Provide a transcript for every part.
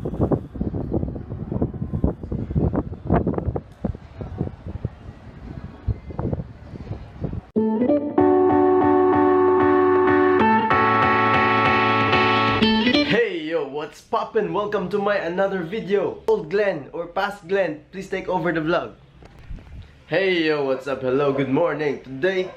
Hey yo, what's poppin'? Welcome to my another video. Old Glenn or past Glenn, please take over the vlog. Hey yo, what's up? Hello, good morning. Today,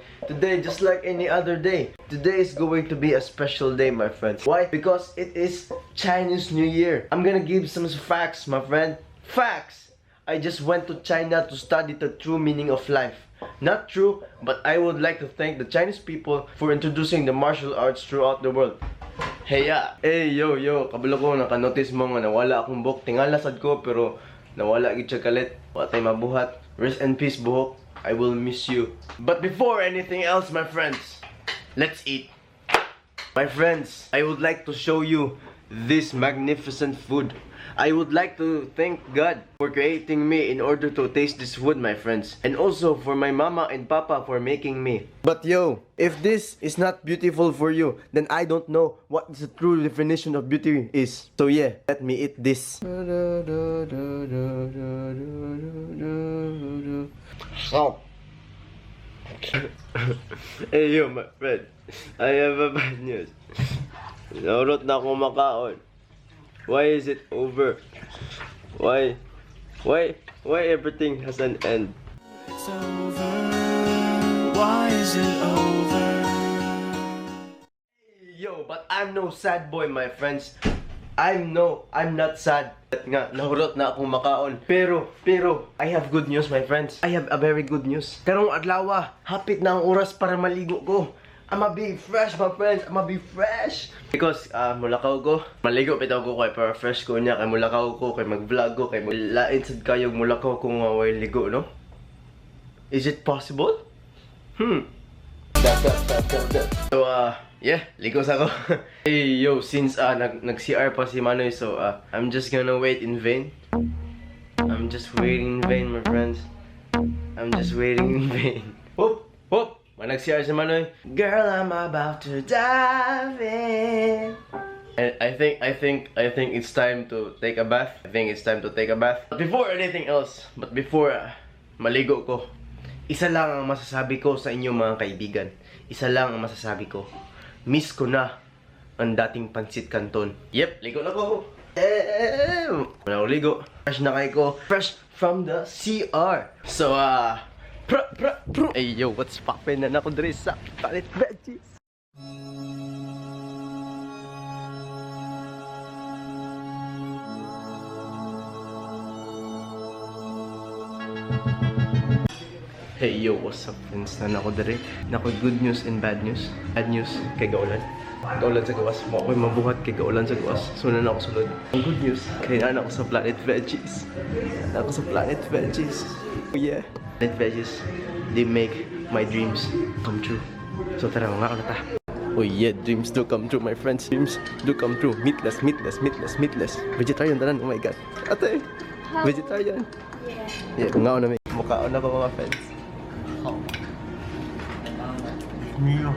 just like any other day, today is going to be a special day, my friends. Why? Because it is Chinese New Year. I'm gonna give some facts, my friend. Facts! I just went to China to study the true meaning of life. Not true, but I would like to thank the Chinese people for introducing the martial arts throughout the world. Hey ya! Hey yo yo, kabalo ko naka-notice mo nga nawala akong buhok. Tingala sad ko pero nawala gid siya kalit. Wa tay mabuhat. Rest in peace, buhok. I will miss you. But before anything else, my friends, let's eat. My friends, I would like to show you this magnificent food. I would like to thank God for creating me in order to taste this food, my friends. And also for my mama and papa for making me. But yo, if this is not beautiful for you, then I don't know what the true definition of beauty is. So yeah, let me eat this. Oh. Hey yo, my friend. I have a bad news. Naurot na akong makaon. Why is it over? Why? Why? Why everything has an end? It's over. Why is it over? Yo, but I'm no sad boy, my friends. I'm not sad. Nga, nahurot na akong makaon. Pero, I have good news, my friends. I have a very good news. Karong adlaw, hapit na ang oras para maligo ko. I'ma be fresh, my friends. I'ma be fresh. Because, mulakaw ko. Maligo bitaw ko kay para fresh ko niya. Kay mulakaw ko, kay mag-vlog ko, kay lain sad kayog mulakaw ko nga way ligo, no? Is it possible? Hmm. Da, da, da, da, da. So, yeah, ligo sa ako. Hey, yo, since nag-CR pa si Manoy, so I'm just gonna wait in vain. I'm just waiting in vain, my friends. I'm just waiting in vain. Whoop! Whoop! Nag-CR si Manoy. Girl, I'm about to dive in. And I think it's time to take a bath. I think it's time to take a bath. But before anything else, but before maligo ko, isa lang ang masasabi ko sa inyo, mga kaibigan. Isa lang ang masasabi ko. Miss ko na ang dating pansit canton. Yep, ligo na ko. Eh, wala ko ligo. Fresh na kay ko. Fresh from the CR. So, pra, pra, pra. Hey, yo, what's poppin' na ako diri sa Planet Veggies. Hey yo, what's up, friends? Naa ko diri. Nako, good news and bad news. Bad news, kay gaulan. Gaulan sa gawas. Wa ko'y mabuhat kay gaulan sa gawas. So naa ako sulod. Ang good news, kay naa ako sa Planet Veggies. Naa ako sa Planet Veggies. Oh yeah. Planet Veggies, they make my dreams come true. So tara, mga na ta. Oh yeah, dreams do come true, my friends. Dreams do come true. Meatless, meatless, meatless, meatless. Vegetarian tanan. Oh my God. Ate, vegetarian. Yeah, kung nga na may mukhaon na ko, mga friends. Mio.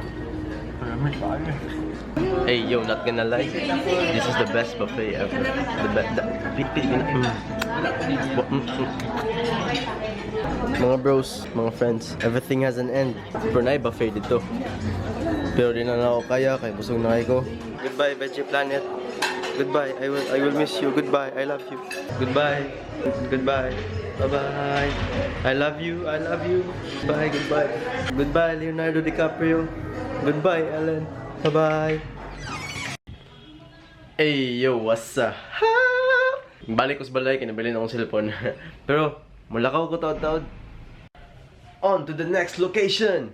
Hey yo, not gonna lie. This is the best buffet ever. The best. Mm. Mga bros, mga friends, everything has an end. Pero naay buffet dito. Pero di na ako kaya kay busog na kay ko. Goodbye, Veggie Planet. Goodbye. I will miss you. Goodbye. I love you. Goodbye. Goodbye. Bye-bye. I love you. I love you. Bye. Goodbye. Goodbye, Leonardo DiCaprio. Goodbye, Ellen. Bye-bye. Hey, yo, what's up? Balik ko sa balay, kinabilin akong cellphone. Pero, mulakaw ko taod-taod. On to the next location!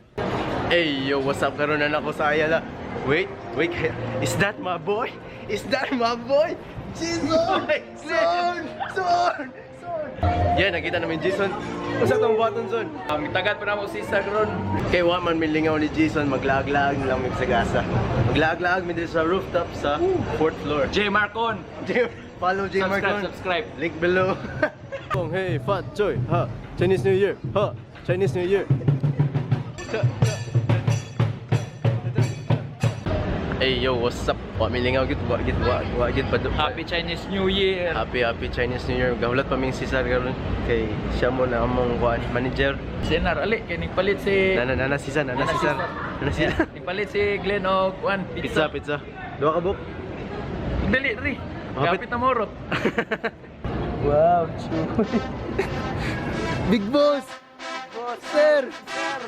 Hey, yo, what's up? Karon na ako sa Ayala. Wait, wait, is that my boy? Is that my boy? Jason! Son! Son! Son! Yeah, nakita namin Jason. Unsa tong buhaton, Son? Tagad pa na mo si karon. Kay wa man milingaw ni Jason, maglaag-laag na lang mig sa gasa. Maglaag-laag mi diri sa rooftop sa fourth floor. J Marcon. J, follow J Subscribe, Marcon. Subscribe. Link below. Kong hey fat choy ha. Chinese New Year ha. Chinese New Year. Cha, cha. Hey yo, what's up? Wa milingaw gid, wa gid, wa wa gid pa. Happy Chinese New Year. Happy Happy Chinese New Year. Gahulat pa ming si Sir karon kay siya mo na among kuan manager. Senar ali kay nagpalit si Nana nana si Sir, nana si Sir. Nana si Sir. Nagpalit si Glenn og kuan. Pizza, pizza. Duha ka book. Dali dali. Hapit. Kapit na morot. Wow, chuy. Big boss. Sir,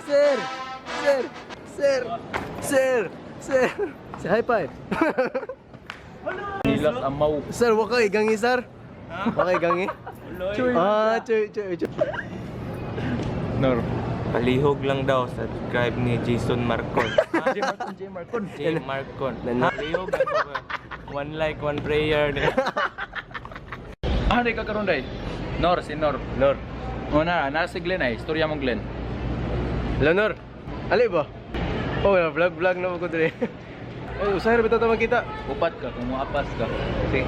sir, sir, sir, sir, sir. Say high five. Nilas amaw. Sir, wa kay gangi, sir. Wa kay gangi. Ah, chuy, chuy, chuy. Nor. Palihog lang daw, subscribe ni Jason Marcon. J Marcon, J Marcon. J Marcon. Nan- Palihog lang daw. One like, one prayer. Ah, di ka karon day. Nor, si Nor. Nor. O na, na si Glenn ay. Istorya mong Glenn. Hello, Nor. Ali ba? Oh, wala, vlog vlog na ko dire. Ay, usahay ra bitaw ta magkita. Upat ka kung moapas ka. Sige.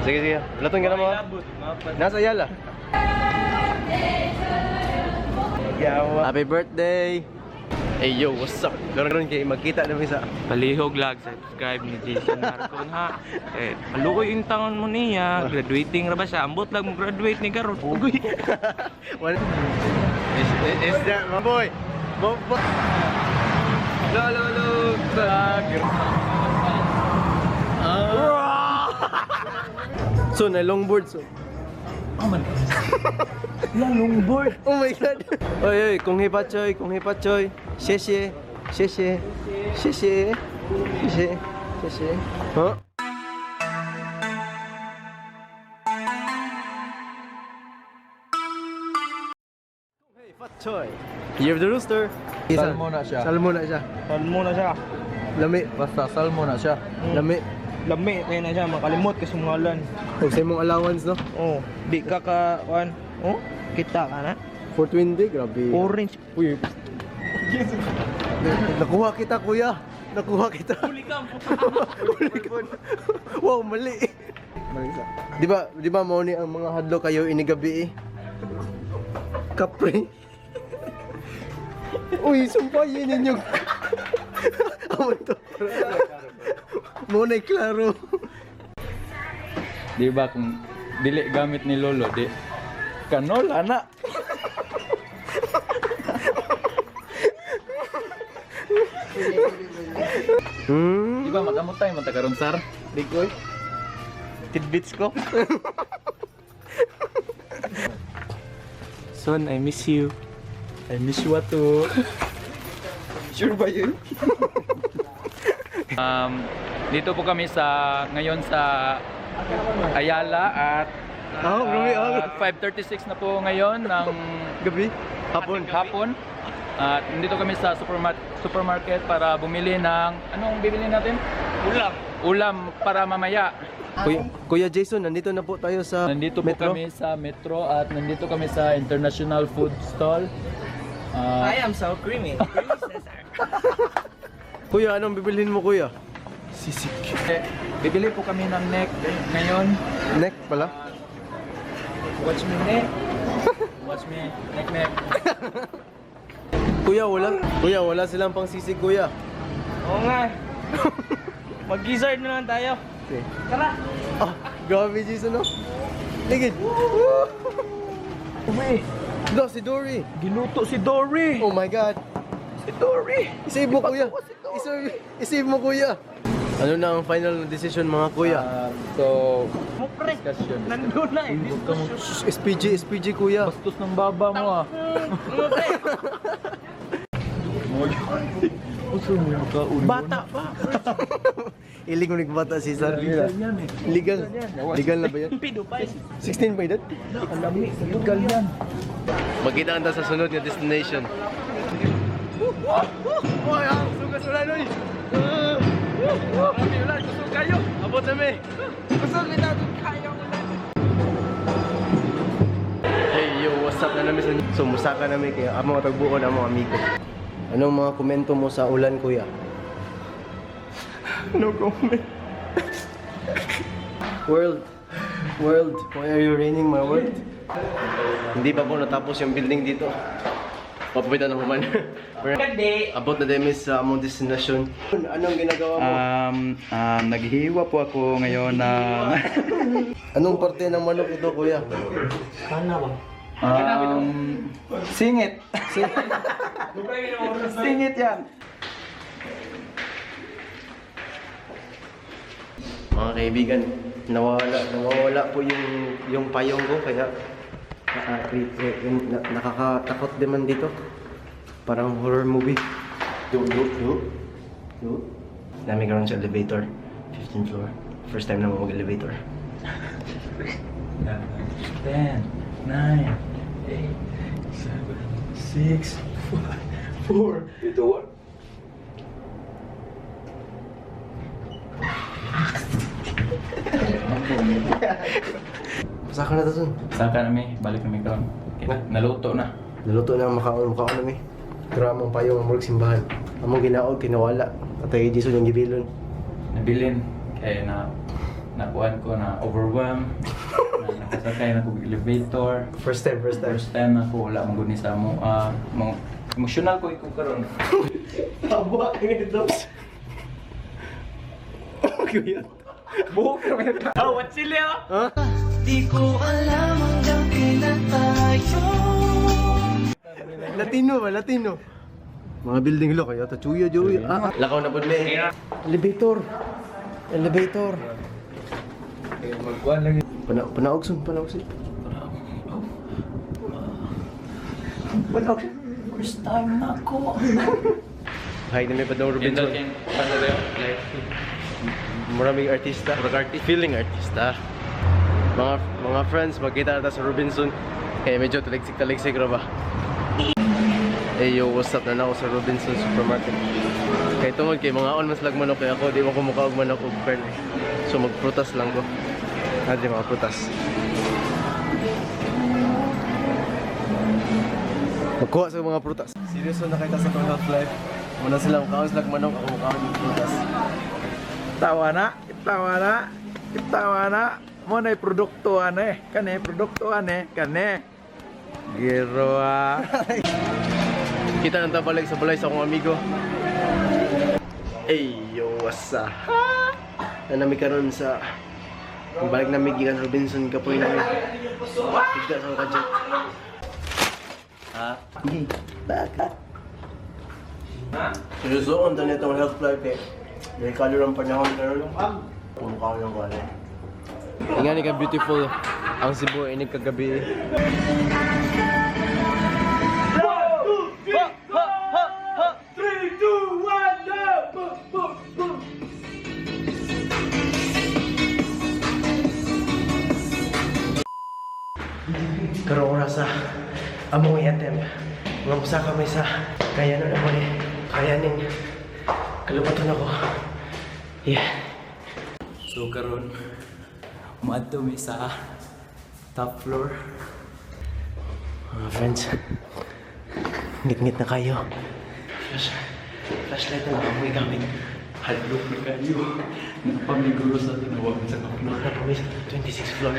Sige, sige. Laton ka na mo. Nasa Ayala. Happy birthday. Hey yo, what's up? Karon kay magkita na mi sa Palihog lang, subscribe ni Jason Marcon ha. Eh, maluoy yung taon mo niya. Graduating ra ba siya? Ambot lang mo graduate ni karon. Ugoy. One. Is that my boy? My boy. Lo lo lo. So, na longboard so. Oh man. La longboard. Oh my God. Oy oy, kung hipa choy, kung hipa choy. 谢谢. 谢谢. 谢谢. 谢谢. 谢谢. Huh? Hey, Fat Choy. Year of the Rooster. Salmo na siya. Salmo na siya. Salmo na siya. Lami, Basta salmo na siya. lami. Lami tayo na siya, makalimot kasi ngalan. Og sa imong allowance no. Oh, di ka ka kuan. Oh, kita ka na. 420, grabe. Orange. Uy. Nakuha kita, kuya. Nakuha kita. Huli ka. Huli ka. Wow, mali. Mali sa. Di ba mao ni ang mga hadlo kayo inigabi eh? Kapre. Uy, sumpayin ninyo. Amo to. Mo na klaro. Di ba kung dili gamit ni Lolo, di kanola na. Di ba magamot tayo man karon sar? Di ko. Eh. Tidbits ko. Son, I miss you. I miss you too. Sure ba yun? Dito po kami sa ngayon sa Ayala at Ah, grabe, ah. at 5:36 na po ngayon ng Gabi? Hapon. hapon. At nandito kami sa supermarket para bumili ng anong bibili natin? Ulam. Ulam para mamaya. Kuya, Kuya Jason, nandito na po tayo sa Nandito po Metro. kami sa Metro at nandito kami sa International Food Stall. Ah, I am so creamy. Kuya, anong bibilhin mo, kuya? Sisig. Eh, bibili po kami ng neck ngayon. Neck pala. Watch me neck. Watch me neck neck. Kuya, wala. Kuya, wala silang pang sisig, kuya. Oo nga. Mag-gizzard na lang tayo. Sige. Tara. Ah, grabe Jason, no? Ligid. Uy, Lo, si Dory. giluto si Dory. Oh my God. Si Dory. I-save mo, kuya. I-save mo, kuya. Ano na ang final decision, mga kuya? So, discussion. Nandun na eh. Huwag ka mo- Shh, SPG, SPG, kuya. Bastos ng baba mo ah. Bata pa. Ilig mo nagbata si Sir. Legal yan eh. Legal. Legal na ba yun? Pido pa. 16 ba edad? Legal yan. Magkita ka sa sunod na destination. Hoy, ang sugas ulan oy. Grabe ulan, kusog kayo. Abot na mi. Kusog na doon kayo ulan. Hey yo, what's up na namin sa So musaka namin kaya amo tagbuon ang mga amigo. Anong mga komento mo sa ulan, kuya? No comment. World, world, why are you raining my world? Hindi pa po natapos yung building dito. Papapitan ng human. Abot na din sa among destination. Anong ginagawa mo? Naghiwa po ako ngayon ng Anong parte ng manok ito, kuya? Singit. Singit yan. Mga kaibigan, nawawala po yung payong ko kaya nakakatakot din man dito. Parang horror movie. Do do do. Do. Nami karon sa elevator, 15th floor. First time na mo mag-elevator. 10, 9, 8, 7, 6, 5, 4, 3, 2, 1. Pasaka na to, son. Saka nami, balik nami karon. Okay, naluto na. Naluto na ang makaon, makaon nami. Pero among payong ang murag simbahan. Among ginaog kinawala. Atay Jason yung gibilon. Nabilin kaya na nakuan ko na overwhelm. Na nakasakay na ko elevator. First time, first time. First time ako wala man gud ni sa mo mo emotional ko ikaw karon. Tawa ka nito. Kuya. Buhok ra man. Oh, what sila? Di ko alam hanggang kailan tayo. Latino ba? Latino. Mga building lo kaya ta chuya joy. Ah, lakaw na pud ni. Elevator. Elevator. Magkuan lagi. Panaog son, panaog son. Panaog. First time na ako. Hi na may padong Robinson. Maraming artista. Feeling artista. Mga friends, magkita na ta sa Robinson. Kaya medyo taligsik-taligsik ra ba? Hey yo, what's up? Na ako sa Robinson Supermarket. Kay tungod kay mga on mas lag manok kay ako, di mo ko mukaog manok og karne. So magprutas lang ko. Adi mga prutas. Magkuha sa mga prutas. Seryoso na kita sa tong health life. Muna sila mukaon sila manok, ako mukaon og prutas. Tawa na, tawa na, tawa na. Mo na produkto ane, kane produkto ane, kane. Giroa. Kita nang tabalik sa balay sa akong amigo. Ay, yo, what's up? Nanami karon sa balik nami gikan Robinson kapoy nami. Bigla sa kajet. Ha? Baka. Seryoso ang dali itong health life eh. Dahil kalor ang panahon karon. Kumukha ng kwan. Nga ni ka beautiful ang Cebu inig kagabi. Karong orasa among i-attempt nga mosaka may sa kaya nun ako ni kayanin kalupaton ako. Yeah. So karon moadto mi sa top floor. Mga friends, ngit-ngit na kayo. Flashlight na lang ang gamit. Hadlok na kayo. Napamiguro sa tinawa sa top floor. Napamay sa 26th floor.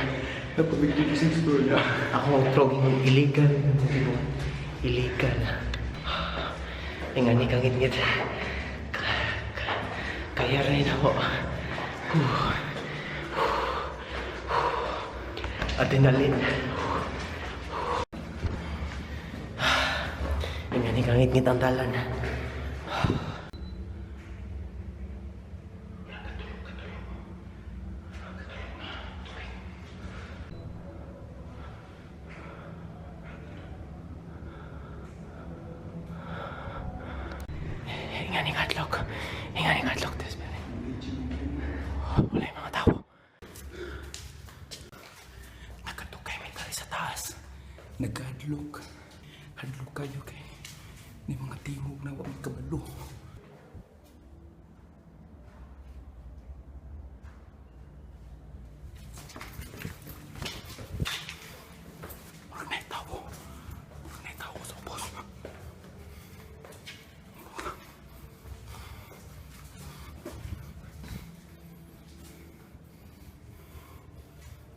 Napamiguro sa floor na. Ako ang trogging ng illegal. Illegal. Ingan ni kang ngit-ngit. Kaya rin ako. Whew. Adrenaline. Ingan ni kang ngit-ngit ang dalan. Ingan ni kadlok. Ingan ni kadlok this building. Wala yung mga tao. Nakatukay may tali sa taas. Nagkadlok. Hadlok kayo kay ni mga tingog na wa magkabalo. Murag na tawo. Murag na tawo sa ubos.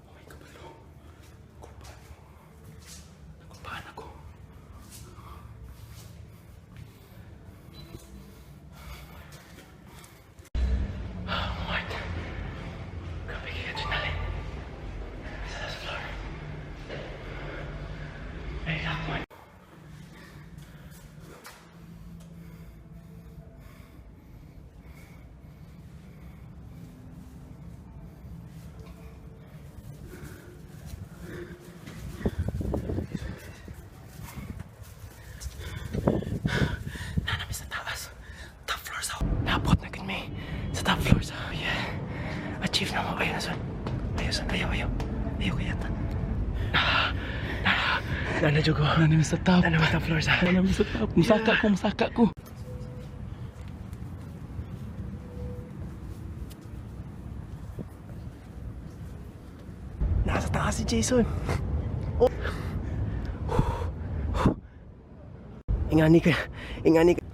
Oh my kabalo. Kulpaan. Nakulpaan ako. Ayaw kaya ta. Nana Jogo. Nana sa top. Nana sa floor sa. Nana sa top. Musaka ko, musaka ko. Nasa taas si Jason. Oh. Ingani ka. Ingani ka.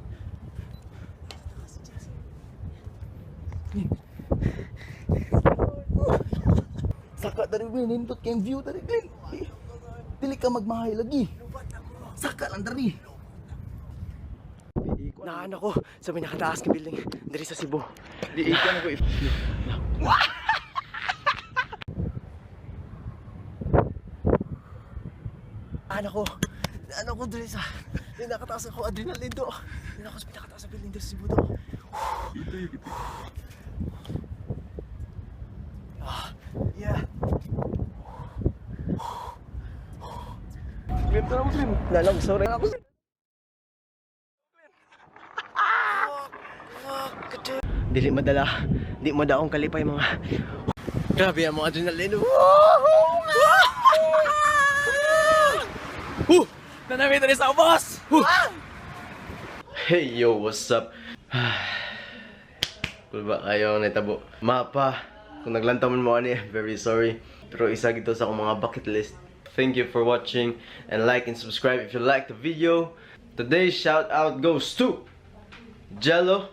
Saka dari Glenn, nindot kayong view dari Glenn. Dili ka magmahay lagi. Saka lang dari. Naan ako sa pinakataas ng building diri sa Cebu. Di ka na ko if Ano ko? Ano ko diri sa pinakataas ako adrenaline do. Naan ako sa pinakataas na building diri sa Cebu do. Ah, yeah. Glenn, tara mo Glenn. Lalang, sorry. Ako. Dili madala. Di madaong kalipay mga. Grabe ang mga adrenaline. Woo! Nanami diri sa ubos. Hey yo, what's up? Kulba kayo natabo. Mapa, kung naglantaw man mo ani, I'm very sorry. Pero isa gito sa akong mga bucket list. Thank you for watching and like and subscribe if you like the video. Today's shout out goes to Jello,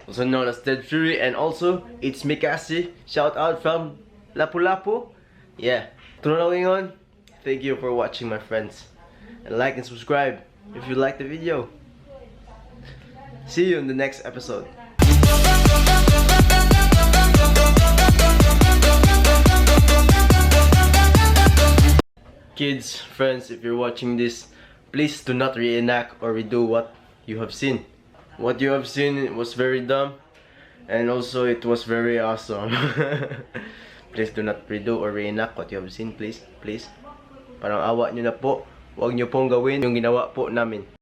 also known as Dead Fury, and also it's Mikasi. Shout out from Lapu-Lapu. Yeah. Tunalawingon. Thank you for watching, my friends. And like and subscribe if you like the video. See you in the next episode. Kids, friends, if you're watching this, please do not reenact or redo what you have seen. What you have seen was very dumb and also it was very awesome. Please do not redo or reenact what you have seen, please, please. Parang awa nyo na po. Huwag nyo pong gawin yung ginawa po namin.